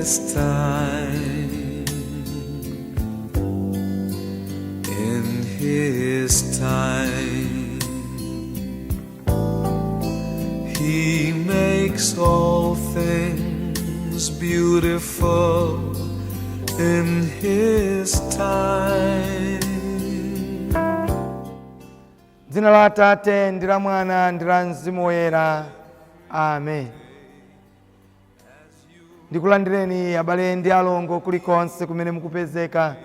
His time. In His time, He makes all things beautiful in His time. Dzina la Atate ndi la Mwana ndi la Mzimu Woyera, amen. Ndikulandireni abale ndi alongo kulikonse kumene mukupezeka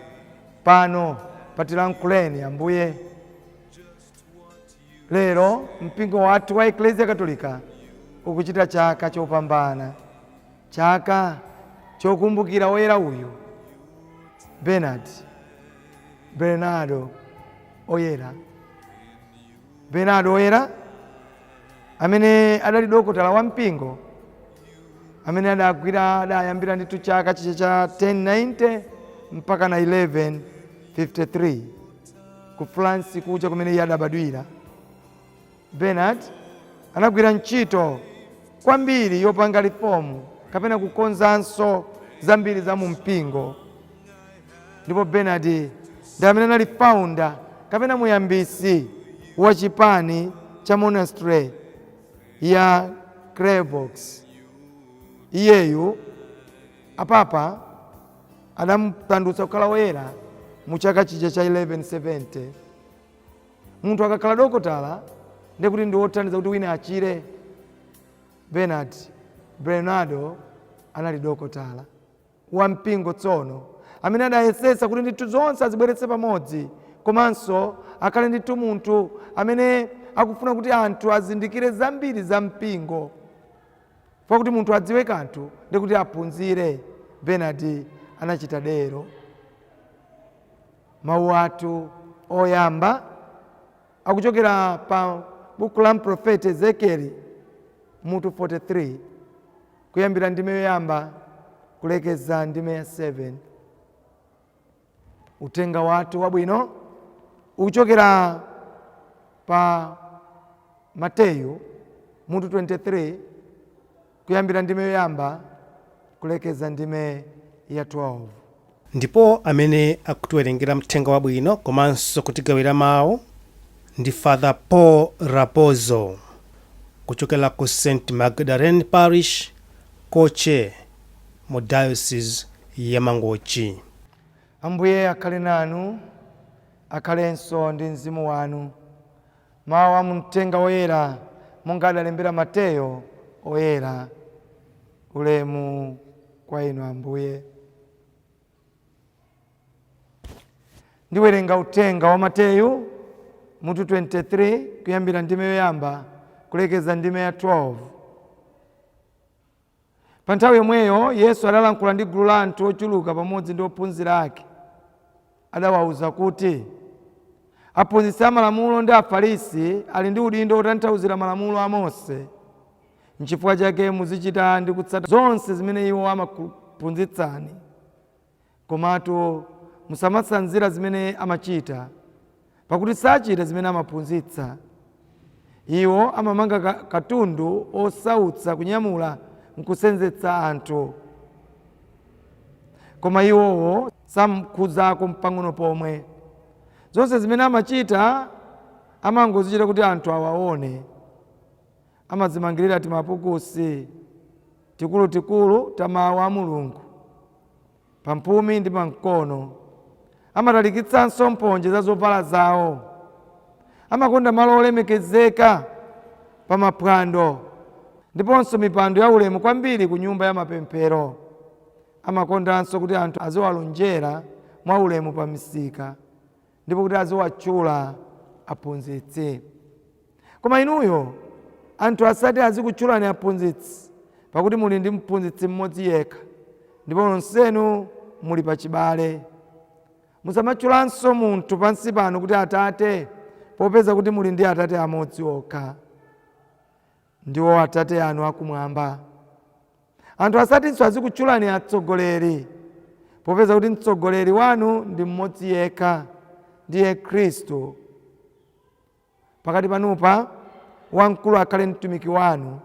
pano patilankhuleni Ambuye. Lero mpingo wathu wa Eklesia Katolika ukuchita chaka chopambana, chaka chokumbukira woyera uyu Bernard, Bernardo Oyera. Bernardo Oyera amene adali dokotala wa mpingo amene adagwira, adayambira ndithu chaka chicha cha 1090 mpaka na 1153 ku France kuja kumene iye adabadwira. Bernard anagwira ntchito kwambiri yopanga reform kapena kukonzanso zambiri za mu mpingo, ndipo Bernard ndi amene anali founder kapena muyambisi wa chipani cha monastery ya Clairvaux. Iyeyu apapa adamutandutsa kukhala woyera mu chaka chija cha 1170. Munthu akakhala dokotala ndiye kuti ndi wothandiza kuti wina achire. Bernard, Bernardo anali dokotala wa mpingo tsono amene adayesetsa kuti ndithu zonse azibweretse pamodzi, komanso akhale ndithu munthu amene akufuna kuti anthu azindikire zambiri za mpingo. Pakuti munthu adziwe kanthu ndi kuti aphunzire. Bernard anachita dero. Mawu athu oyamba akuchokera pa buku la mprofeti Ezekieli mutu 43, kuyambira ndime yoyamba kulekeza ndime ya 7. Uthenga wathu wabwino ukuchokera pa Mateyu mutu 23, kuyambira ndime yoyamba kulekeza ndime ya 12. Ndipo amene akutiwerengera mthenga wabwino komanso kutigawira mawu ndi Father Paul Rapozo kuchokera ku St Magdalene Parish, Koche, mu Diocese ya Mangochi. Ambuye akhale nanu, akhalenso ndi mzimu wanu. Mawu a mthenga woyera monga adalembera Mateyo Oyera. Ulemu kwa inu Ambuye. Ndiwerenga uthenga wa Mateyu mutu 23, kuyambira ndime yoyamba kulekeza ndime ya 12. Pa nthawi yomweyo Yesu adalankhula ndi gulu la anthu ochuluka pamodzi ndi ophunzira ake. Adawauza kuti, Aphunzitsi a Malamulo ndi Afarisi ali ndi udindo wotanthauzira Malamulo a Mose. Nchifukwa chake muzichita ndi kutsata zonse zimene iwo amakuphunzitsani. Komatu musamatsanzira zimene amachita, pakuti sachita zimene amaphunzitsa. Iwo amamanga katundu osautsa kunyamula nkusenzetsa anthu, koma iwowo samkhudzako mpang'ono pomwe. Zonse zimene amachita amangozichita kuti anthu awaone. Amadzimangirira timapukusi tikulutikulu ta mawu a Mulungu pamphumi ndi pamkono. Amatalikitsanso mphonje za zovala zawo. Amakonda malo olemekezeka pa maphwando, ndiponso mipando yaulemu kwambiri ku nyumba ya mapemphero. Amakondanso kuti anthu aziwalonjera mwaulemu pa misika, ndipo kuti aziwatchula aphunzitsi. Koma inuyo anthu asati azikutchulani aphunzitsi, pakuti muli ndi mphunzitsi mmodzi yekha, ndipo nonsenu muli pachibale. Musamatchulanso munthu pansi pano kuti Atate, popeza kuti muli ndi Atate amodzi okha, ndiwo Atate anu akumwamba. Anthu asatinso azikutchulani atsogoleri, popeza kuti mtsogoleri wanu ndi mmodzi yekha, ndiye Khristu. Pakati panupa wamkulu akhale mtumiki wanu.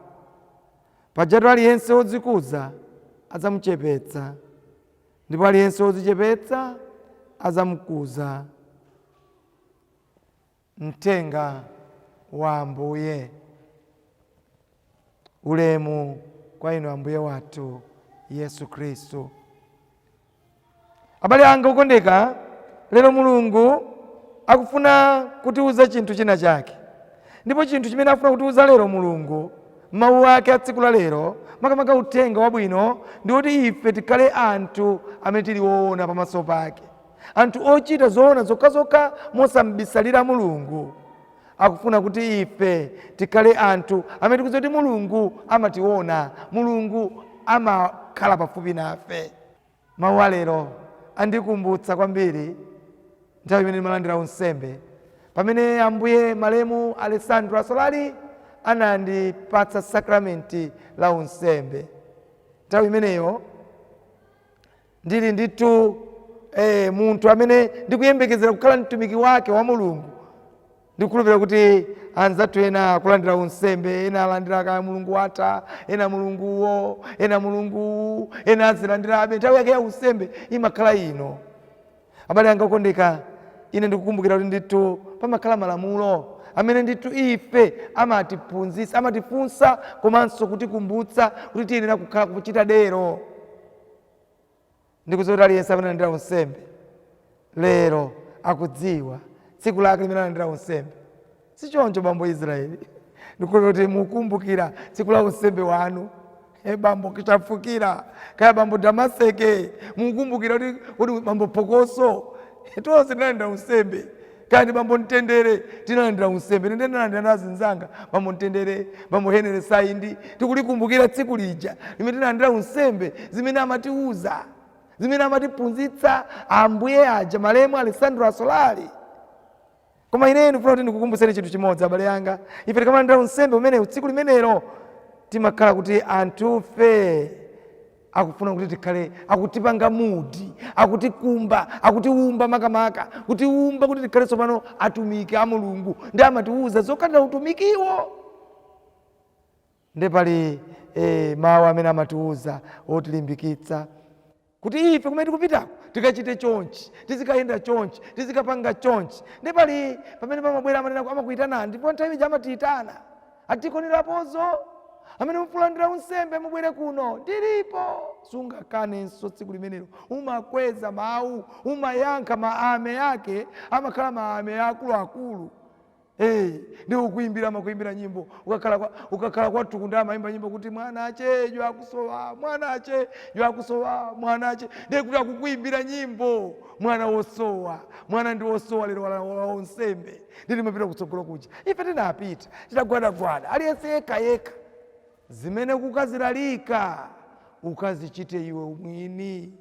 Pajatu aliyense wodzikuza adzamuchepetsa, ndipo aliyense wodzichepetsa adzamukuza. Mthenga wa Ambuye. Ulemu kwa inu Ambuye wathu Yesu Khristu. Abale anga okondeka, lero Mulungu akufuna kutiuza chinthu china chake. Ndipo chinthu chimene akufuna kutiuza lero Mulungu mawu ake a tsiku la lero, makamaka uthenga wabwino, ndi woti ife tikhale anthu amene tili woona pamaso pake, anthu ochita zoona zokhazokha mosambisalira Mulungu. Akufuna kuti ife tikhale anthu amene tikudziwa kuti Mulungu amationa, Mulungu amakhala pafupi nafe. Mawu a lero andikumbutsa kwambiri nthawi imene ndimalandira unsembe, pamene Ambuye malemu Alessandro Asolali anandipatsa sakramenti la unsembe. Nthawi imeneyo ndili ndithu munthu amene ndikuyembekezera kukhala mtumiki wake wa Mulungu. Ndikukhulupirira kuti anzathu ena akulandira unsembe, ena alandira kaya Mulungu watha, ena Mulunguwo, ena Mulungu, ena azilandirabe. Nthawi yake ya unsembe imakhala ino. Abale anga okondeka, ine ndikukumbukira kuti ndithu pamakhala malamulo amene ndithu ife amatiphunzitsa, amatifunsa komanso kutikumbutsa kuti tiyenera kukhala kuchita dero. Ndikudziwa kuti aliyense amene analandira unsembe lero akudziwa tsiku lake limene analandira unsembe. Sichoncho, bambo Israeli? Ndikukhulupirira kuti mukumbukira tsiku la unsembe wanu. E bambo Kichafukira, kaya bambo Damaseke, mukumbukira kuti bambo Phokoso, tonse tinalandira unsembe. Kaya ndi bambo Mtendere, tinalandira unsembe. Ine ndinalandira ndi azinzanga, bambo Mtendere, bambo Henry Saindi. Tikulikumbukira tsiku lija limene tinalandira unsembe, zimene amatiuza, zimene amatiphunzitsa Ambuye aja malemu Alessandro Asolali. Koma ineyo ndikufuna kuti ndikukumbutseni chinthu chimodzi, abale anga. Ife tikamalandira unsembe umenewu tsiku limenelo, timakhala kuti anthufe akufuna kuti tikhale, akutipanga mould, akutikumba, akutiumba, makamaka kutiumba kuti tikhale tsopano atumiki a Mulungu, ndi amatiuza zokhalira utumikiwo. Ndi pali mawu amene amatiuza otilimbikitsa kuti ife kumene tikupitako tikachite chonchi, tizikayenda chonchi, tizikapanga chonchi. Ndi pali pamene pamabwera amanena amakuyitanani, ndipo nthawi ija amatiyitana, atikonerapozo amene mufulandira unsembe mubwere kuno, ndilipo. Sungakanenso tsiku limenelo, umakweza mawu, umayankha maame yake, amakhala maame akuluakulu. Ndi ukuimbira, amakuimbira nyimbo. Ukakhala kwathu kunda amayimba nyimbo kuti mwana ache akusowa, mwana ache akusowa, mwana ache. Ndiye kuti akukuimbira nyimbo mwana wosowa, mwana ndi wosowa lero wala unsembe. Ndi timapita kutsogolo kuja, ife tinapita titagwadagwada, aliyense yekha yekha. Zimene kukazilalika ukazichite iwe mwini.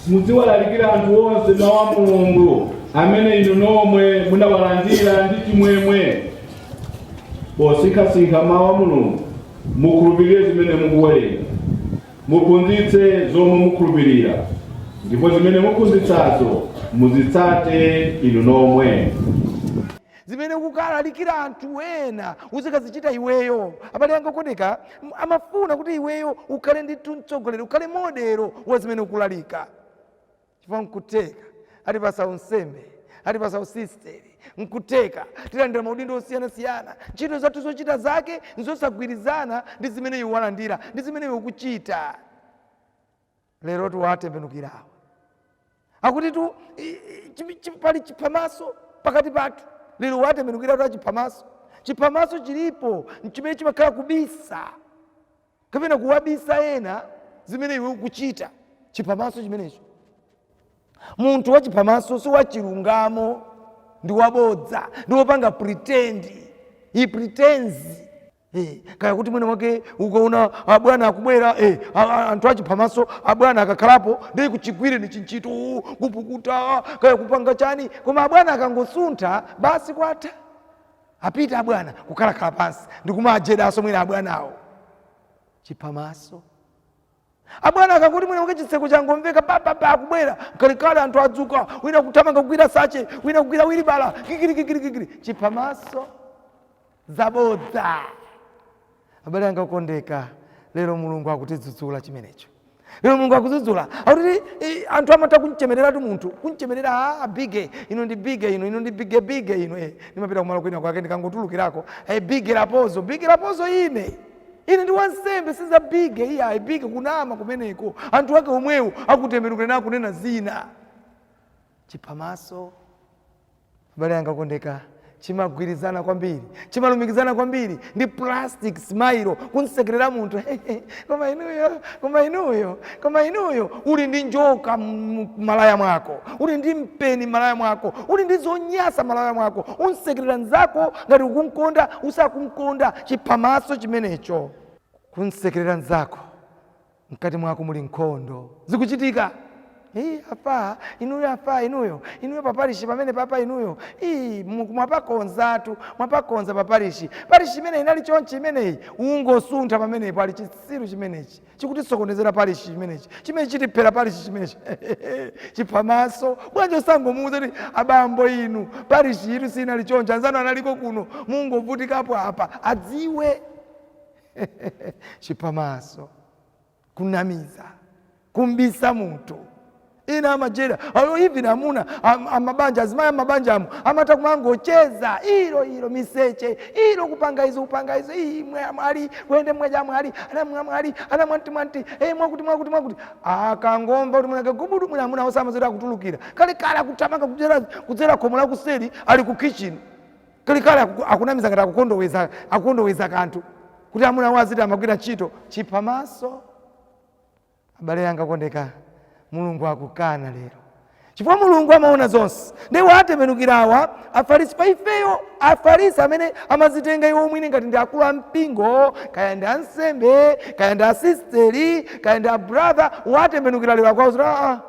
Muziwalalikira anthu onse mawu a Mulungu amene inu nomwe munawalandira ndi chimwemwe. Posinkhasinkha mawu a Mulungu, mukhulupirire zimene mukuwerenga, muphunzitse zomwe mukhulupirira, ndipo zimene muphunzitsazo muzitsate inu nomwe. Zimene kukalalikira anthu ena uzikazichita iweyo. Abale anga okondeka, amafuna kuti iweyo ukhale ndithu mtsogoleri, ukhale model wa zimene ukulalika. Chifukwa nkuteka atipasa unsembe, atipasa usisteri, nkuteka tilandira maudindo osiyanasiyana, ntchito zathu zochita zake nzosagwirizana ndi zimene iwe walandira ndi zimene iwe ukuchita. Lero tiwatembenukirawa akuti tu pali chiphamaso pakati pathu. Lero watembenukira tu achiphamaso. Chiphamaso chilipo chimene chimakhala kubisa kapena kuwabisa ena zimene iwe ukuchita. Chiphamaso chimenecho, munthu wachiphamaso si wachilungamo, ndi wabodza, ndi wopanga pretend. He pretends. Kaya kuti mwina mwake ukaona abwana akubwera, anthu achiphamaso abwana akakhalapo ndiye kuchigwire ni chinchito kupukuta kaya kupanga chani, koma abwana akangosuntha basi kwatha, apita abwana kukhalakhala pansi ndikumajedanso mwina abwanawo. Chiphamaso. Abwana akangoti mwina mwake chitseko changomveka papapa akubwera, kalekale anthu adzuka, wina kuthamanga kugwira sache, wina kugwira wilibala, kikiri kikiri kikiri. Chiphamaso, zabodza. Abale anga okondeka, lero Mulungu akutidzudzula chimenecho. Lero Mulungu akudzudzula akuti anthu amatha kumchemereratu munthu, kumchemerera, "Ah, bige ino ndi bige ino, ino ndi bige, bige ino." Ndimapita kumalo kwina kwake, ndikangotulukirako, "Bige Rapozo, bige Rapozo." Ine ndi wansembe, siza bige iya, bige kunama kumeneko. Anthu ake omwewo akutembenukira na kunena zina. Chiphamaso, abale anga okondeka, chimagwirizana kwambiri, chimalumikizana kwambiri ndi plastic smile, kunsekerera munthu, "Koma inuyo, koma inuyo, koma inuyo." Uli ndi njoka malaya mwako, uli ndi mpeni malaya mwako, uli ndi zonyasa malaya mwako, unsekerera nzako ngati ukunkonda, usakunkonda. Chiphamaso chimenecho, kunsekerera nzako mkati mwako muli nkhondo zikuchitika. Ii, afa inuyo, afa inuyo, inuyo paparishi pamene papa inuyo, ii, mwapakonzatu, mwapakonza paparishi. Parishi imeneyi inali chonchi, imeneyi ungosuntha pamenepo, ali chitsiru chimenechi chikutisokonezera parishi chimenechi, chimene chitiphera parishi chimenechi. Chiphamaso. Bwanji osangomuuza kuti, "Abambo inu, parishi itu sinali chonchi, anzanu analiko kuno, mungovutikapo apa," adziwe. Chiphamaso, kunamiza, kumbisa munthu. Ina amajera ayo, even amuna amabanja, azimayi amabanja amu amata kumangocheza ilo ilo miseche ilo, kupanga izo, kupanga izo, imwe amwali kuende mweja amwali anamwe amwali ana mwanti mwanti, mwakuti mwakuti mwakuti. Akangomva kuti munake gubudu, mwina amuna osamazoti akutulukira kale kale, akuthamanga kudzera khomo lakuseri, ali ku kitchen kale kale, akunamiza ngati akukondoweza, akukondoweza kanthu kuti amuna waziti amagwira ntchito. Chiphamaso, abale anga okondeka, Mulungu akukana lero, chifukwa Mulungu amaona zonse. Ndi watembenukirawa Afarisi pa ifeyo, Afarisi amene amazitenga iwo mwini ngati ndi akulu ampingo, kaya ndi ansembe, kaya ndi asisteri, kaya ndi abrother, watembenukira lero akwawo, aa,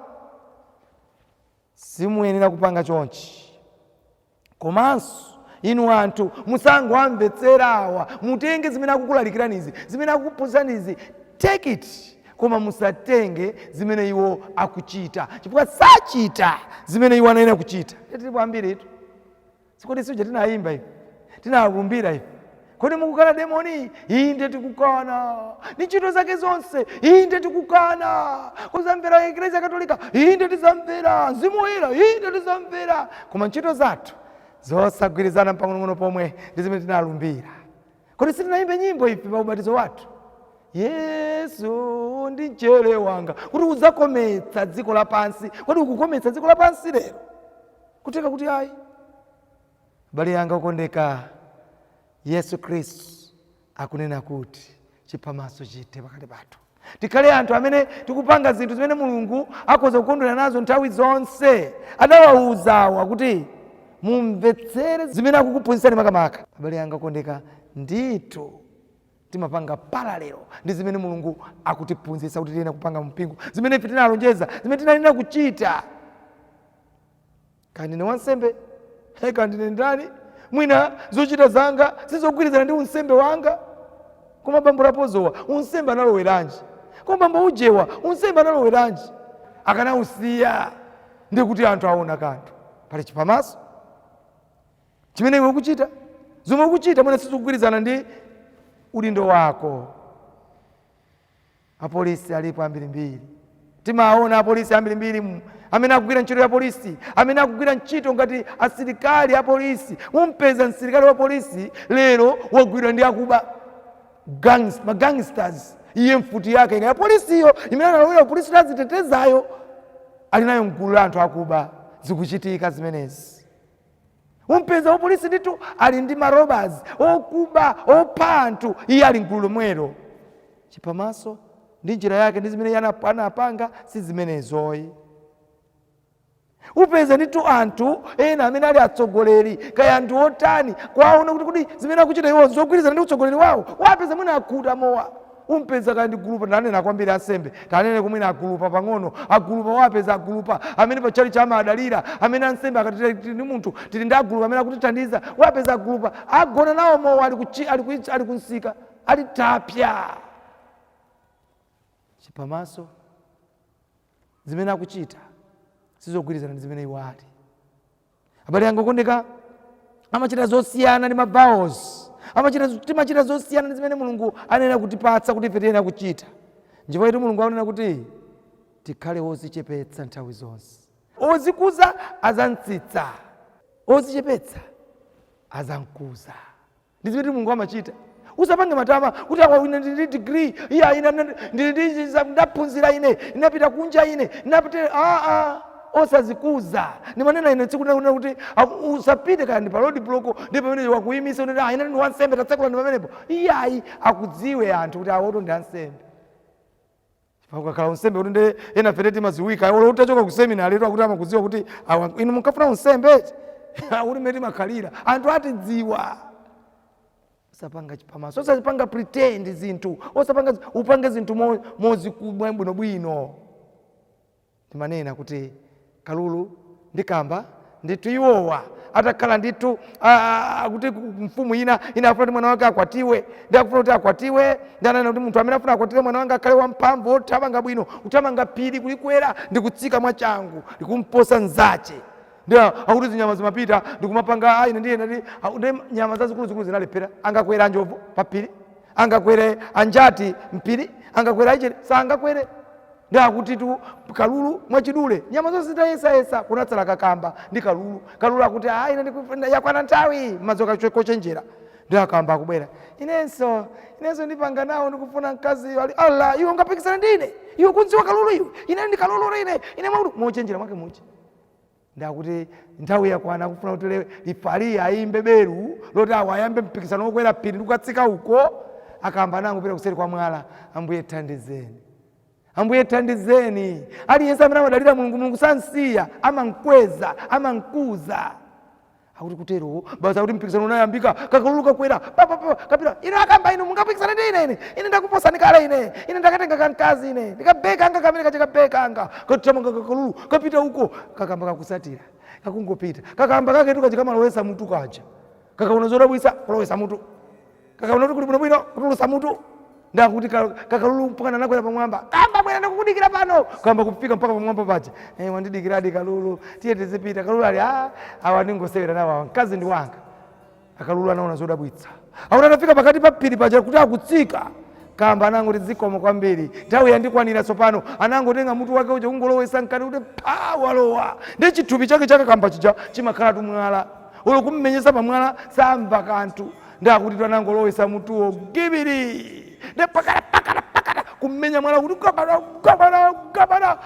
simuyenera kupanga chonchi. Komanso inu anthu musangowamvetserawa, mutenge zimene akukulalikiranizi, zimene akukuphunzitsanizi, take it, koma musatenge zimene iwo akuchita, chifukwa sachita zimene iwo anayenera kuchita. Tilipo ambiritu, sikuti suja tinayimba ife, tinalumbira ife. Kodi mukukana demoni? Inde, tikukana ndi ntchito zake zonse. Inde, tikukana. Kuzamvera Eklesia Katolika? Inde, tizamvera. Mzimu Woyera? Inde, tizamvera. Koma ntchito zathu zosagwirizana mpang'onong'ono pomwe ndi zimene tinalumbira. Kodi sitinayimbe nyimbo ife pa ubatizo wathu, "Yesu ndi mchere wanga, kuti udzakometsa dziko lapansi"? Kodi ukukometsa dziko lapansi lero? Kuteka kuti ayi. Abale yanga okondeka, Yesu Khristu akunena kuti chiphamaso chithe pakati pathu, tikhale anthu amene tikupanga zinthu zimene Mulungu akhoza kukondwera nazo nthawi zonse. Adawawuzawa kuti mumvetsere zimene akukuphunzitsani makamaka. Abale anga okondeka, ndithu timapanga parallel ndi zimene Mulungu akutiphunzitsa kuti tiyenera kupanga mpingo, zimene ife tinalonjeza, zimene tinanena kuchita. Kaya ndine wansembe, kaya ndine ndani, mwina zochita zanga sizogwirizana ndi unsembe wanga. Koma bambo Rapozowa unsembe analoweranji? Koma bambo ujewa unsembe analoweranji? Akanausiya ndi kuti anthu aona kanthu. Pali chiphamaso chimene iwe ukuchita, zomwe ukuchita mwina sizikugwirizana ndi udindo wako. Apolisi alipo ambirimbiri, timaona apolisi ambirimbiri amene akugwira ntchito ya polisi, amene akugwira ntchito ngati asilikali apolisi. Mumpeza msilikali wa polisi lero wagwidwa ndi akuba, gangs, magangsters, iye mfuti yake inga ya polisiyo imene analowera polisi azitetezayo ali nayo mgulu la anthu akuba. Zikuchitika zimenezi. Umpeza wapolisi ndithu ali ndi marobbers, okuba, opha anthu, iye ali mgulu lomwelo. Chiphamaso ndi njira yake ndi zimene iye anapanga si zimenezoyi. Upeza ndithu anthu ena amene ali atsogoleri, kaya anthu otani, kwaona kuti kuti zimene akuchita iwo zogwirizana ndi utsogoleri wawo. Wapeza mwina akhuta mowa, umpeza kaya ndi gulupa. Tanena kwambiri ansembe, tanene kumwina agulupa pang'ono, agulupa. Wapeza agulupa amene pachali chama adalira, amene ansembe akati tili ndi munthu, tili ndi agulupa amene akutithandiza. Wapeza agulupa agona nawo mowa, ali kunsika, ali tapya. Chiphamaso, zimene akuchita sizogwirizana ndi zimene iwo ali. Abale anga okondeka, amachita zosiyana ndi mavows, amachita, timachita zosiyana ndi zimene Mulungu anena kutipatsa kuti ife tiyenera kuchita. Nchifukwa chake Mulungu akunena kuti tikhale ozichepetsa nthawi zonse. Ozikuza azamtsitsa, ozichepetsa azamkuza. Ndi zimene Mulungu amachita. Usapange matama kuti awa ine ndili ndi degree, iya ine ndili ndi ndaphunzira ine, ndinapita kunja ine, ndinapita a osazikuza. Ndimanena ine tsiku lina kuti usapite kaya ndi pa road block ndi pamene wakuyimisa unena ah ine ndi wansembe tatsekula ndi pamenepo. Iyayi akudziwe anthu kuti awoto ndi ansembe. Chifukwa ukakhala unsembe kuti ndi ena fete timaziwika olo utachoka ku seminary akuti amakudziwa kuti awa inu munkafuna unsembe eti akuti mmene timakhalira anthu atidziwa. Osapanga chiphamaso, osapanga pretend zinthu, osapanga upange zinthu mozikubwa bwinobwino. Ndimanena kuti kalulu ndi kamba ndithu iwowa atakhala ndithu kuti mfumu ina inafuna kuti mwana wake akwatiwe, ndi akufuna kuti akwatiwe, ndi ananena kuti munthu amene afuna akwatire mwana wanga akhale wamphamvu, wothamanga bwino, kuthamanga phiri kulikwera ndi kutsika mwachangu ndikumposa mzache. Ndi akuti zinyama zimapita ndikumapanga ine ndiye ndati ndi nyama zazikuluzikulu zinalephera. Angakwera anjovu pa phiri, angakwere anjati mphiri, angakwere aicheri, sangakwere. Ndi akuti tu kalulu mwachidule nyama zonse zitayesayesa kunatsala kakamba ndi kalulu. Kalulu akuti ine yakwana nthawi madzoka kochenjera. Ndi akamba akubwera, inenso inenso ndipanga nawo ndikufuna mkaziyo. Ali Allah, iwe ungapikisana ndi ine? Iwe kunziwa kalulu iwe? Ine ndi kalulu ine ine mwakuti mochenjera mwake muchi. Ndakuti nthawi yakwana akufuna kuti lifali ayimbe beru loti awo ayambe mpikisano wokwera phiri ndikukatsika uko. Akamba anangopita kuseri kwa mwala, Ambuye thandizeni, Ambuye thandizeni. Aliyense amene amadalira Mulungu, Mulungu sansiya, amamkweza, amamkuza. Akuti kutero basi, akuti mpikisano unayambika, kakalulu kakwera pa pa pa kapita. Ine akamba inu mungapikisana ndi ine? Ine ine ndakuposani kale ine ine ndakatenga kamkazi ine ndikabeka anga kamene kacha kabeka anga kathamanga kakalulu kapita uko, kakamba kakusatira kakungopita kakamba kaketu kacha kamalowesa mutu kaja kakaona zodabwisa kulowesa mutu, kakaona kuti kuli bwinobwino kutulusa mutu. Ndakuti kakalulu mpaka anakwera pamwamba, kamba bwera ndikukudikira pano, kamba kufika mpaka pamwamba paja, wandidikiradi kalulu, tiye tizipita. Kalulu ali awa ndingosewera nawo awa, mkazi ndi wanga. Akalulu anaona zodabwitsa, akuti atafika pakati pa phiri paja kuti akutsika, kamba anangoti zikomo kwambiri, nthawi yandikwanira tsopano. Anangotenga mutu wake uja kungolowesa mkati kuti pha walowa, ndi chithupi chake chakakamba chija chimakhala tumwala, ulo kummenyesa pamwala samva kanthu. Ndakuti twanangolowesa mutuwo gibiri ndi pakata pakata pakata kummenya mwala kuti gabada gabada gabada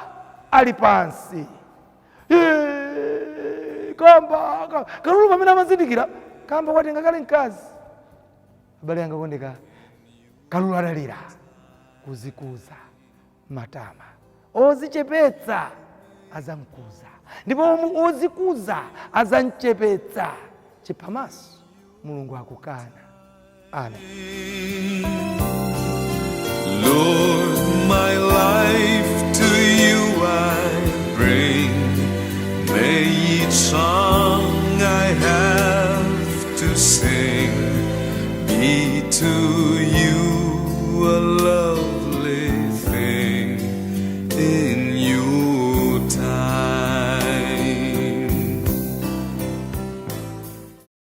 ali pansi. Kamba kalulu pamene amazindikira kamba kwatenga kale mkazi. Abale anga kondeka, kalulu adalira kuzikuza matama, ozichepetsa azamkuza, ndipo ozikuza azamchepetsa. Chiphamaso Mulungu akukana. Amen. Lord, my life